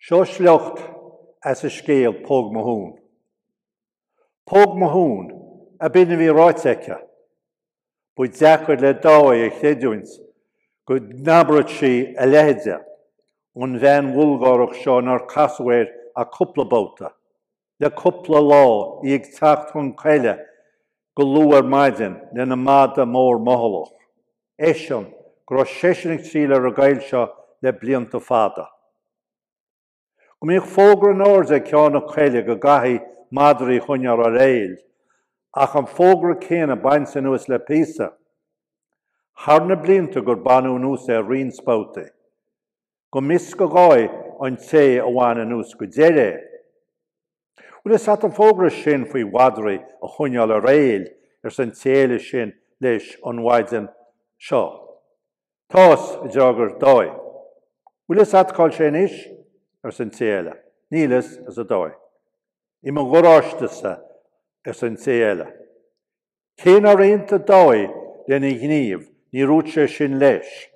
Seo sliocht as an scéal Póg Mo Thún. Póg mo thún, ab in a bhí ráite aici. Ba deacair le Dáibhí a chreidiúint go n-abródh sí a leithide, an bhean bhulgárach seo nár casadh air ach cúpla babhta, le cúpla lá, í ag teacht chun coille go luath ar maidin lena mada mór mothalach. Eisean, go raibh seisean ag triall ar an gcoill seo le blianta fada. Go mbíodh fógra in airde ag ceann na coille go gcaithfí madraí a choinneáil ar éill, ach an fógra céanna bainte anuas le píosa. Thar na blianta gur baineadh anuas é roinnt babhtaí. Go mb'fhios go Dháibhí an té a bhain anuas go deireadh é. Bhfuil fhios a't an fógra sin faoi mhadraí a choinneáil ar éill, arsa an té eile sin leis an mhaidin seo. Tá's, a d'fhreagair Dáibhí. Bhfuil fhios a't cá'il sé anois? arsa an té eile. Níl fhios, arsa Dáibhí. I mo gharáiste-sa, arsa an té eile. Cé nár aontaigh Dáibhí lena ghníomh, níor dhúirt sé sin leis.